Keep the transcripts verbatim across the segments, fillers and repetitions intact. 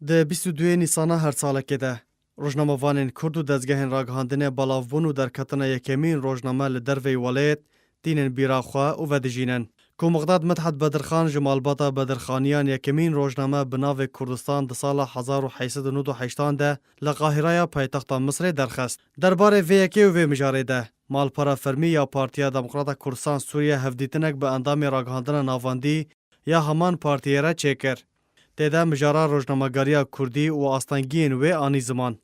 Di bîst û duyê Nîsana her salekê de, rojnamevanên Kurd û dezgehên ragihandinê belavbûn û derketina yekemîn rojname li derveyî welêt tînin bîra xwe û vedijînin. Ku Miqdad Midhet Bedirxan ji malbata Bedirxaniyan yekemîn rojname bi navê Kurdistan di sala hezar û heyt sed û nod û heştan de li Qahiraya paytexta Misrê derxist. Derbarê vê yekê û vê mijarê de, malpera fermî ya Partiya Demokrata Kurdistan Sûriye hevdîtinek bi endamê Ragihandina Navandî ya heman partiyê re çêkir. Tê de mijara rojnamegeriya kurdî û astengiyên wê anî ziman.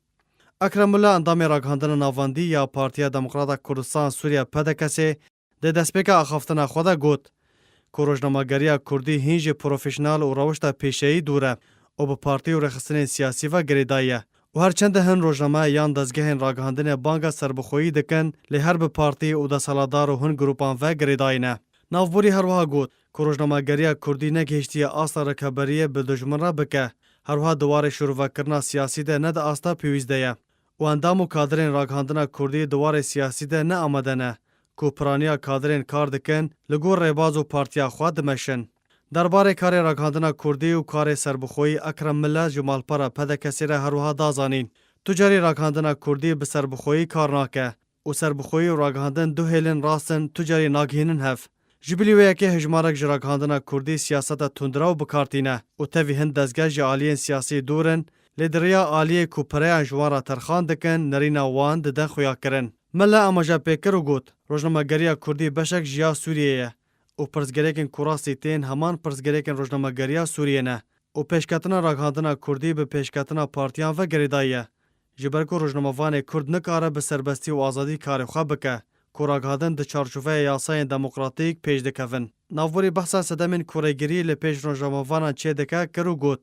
Ekrem Mula, endamê Ragihandina Navandî ya Partiya Demokrata Kurdistan Sûriye, P D K S'ê, di destpêka axaftina xwe de got ku rojnamegeriya kurdî hîn ji profesyonel û rewişta pêşeyî dûr e û bi partî û rêxistinên siyasî ve girêdayî ye û her çend hin rojname yan dezgehên ragihandinê banga serbixweyî dikin, lê her bi partî û desthilatdar û hin grûpan ve girêdayî ne. Navborî her wiha got ku rojnamegeriya kurdî negihiştiye asta rikeberiyê bi dijmin re bike. Her wiha di warê şîrovekirina siyasî de ne di asta pêwîst de ye û endam û kadirên ragihandina kurdî di warê siyasî de ne amade ne ku piraniya kadirên kar dikin li gor rêbaz û partiya xwe dimeşin. Derbarê karê ragihandina kurdî û karê serbixweyî Ekrem Mile ji malpera P D K S'ê re her wiha da zanîn, tu carî ragihandina kurdî bi serbixweyî kar nake û serbixweyî û ragihandin du hêlên rast in, tu carî nagihînin hev. Ji bilî wê yekê hejmarek ji ragihandina kurdî siyaseta tundrew bi kar tîne û tevî hin dezgeh ji aliyên siyasî dûr in, lê di riya aliyê ku pereyan ji wan re terxan dikin, nerîna wan didin xuyakirin. Mele amaje pê kir û got, rojnamegeriya kurdî beşek ji ya Sûriyê ye û pirsgirêkên ku rastî tên heman pirsgirêkên rojnamegeriya Sûriyê ne û pêşketina ragihandina kurdî bi pêşketina partiyan ve girêdayî ye. Ji ber ku rojnamevanê kurd nikare bi serbestî û azadî karê xwe bike, ku ragihandin di çarçoveya yasayên demokratîk pêş dikevin. Navborî behsa sedemên ku rêgirî li pêş rojnamevanan çêdike kir û got,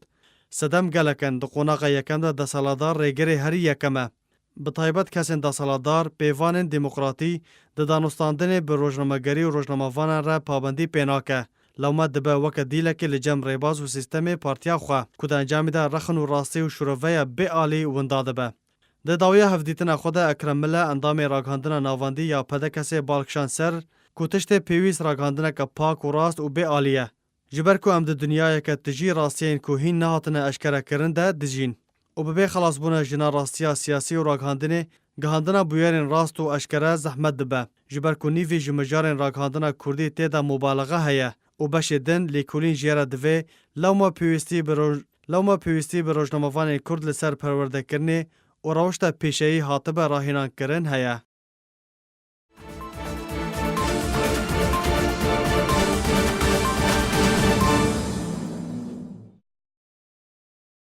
sedem gelek in, di qonaxa yekem de desthilatdar rêgirê herî yekem e. Bi taybet kesên desthilatdar, pêvanên demokratî, di danûstandinê bi rojnamegerî û rojnamevanan re pabendî pê nake. Lewma dibe weke dîlekê li cem rêbaz û sîstemê partiya xwe, ku di encamê de rexn û rastî û şiroveya bêalî winda dibe. Di dawiya hevdîtina xwe de Ekrem Mile, endamê Ragihandina Navandî ya P D K S'ê, bal kişand ser ku tiştê pêwîst ragihandineke pak û rast û bêalî ye. Ji ber ku em di dinyayeke tijî rastiyên ku hîn nehatine eşkerekirin de dijîn û bi bê xelasbûna ji narastiya siyasî û ragihandinê, gihandina bûyerên rast û eşkere zehmet dibe. Ji ber ku nîvî ji mijarên ragihandina kurdî tê de mubalexe heye û beşê din lêkolîn jê re divê, lewma pêwîstî bi roj-, lewma pêwîstî bi rojnamevanên kurd li ser perwerdekirinê û rewişta pêşeyî hatibe rahînankirin heye.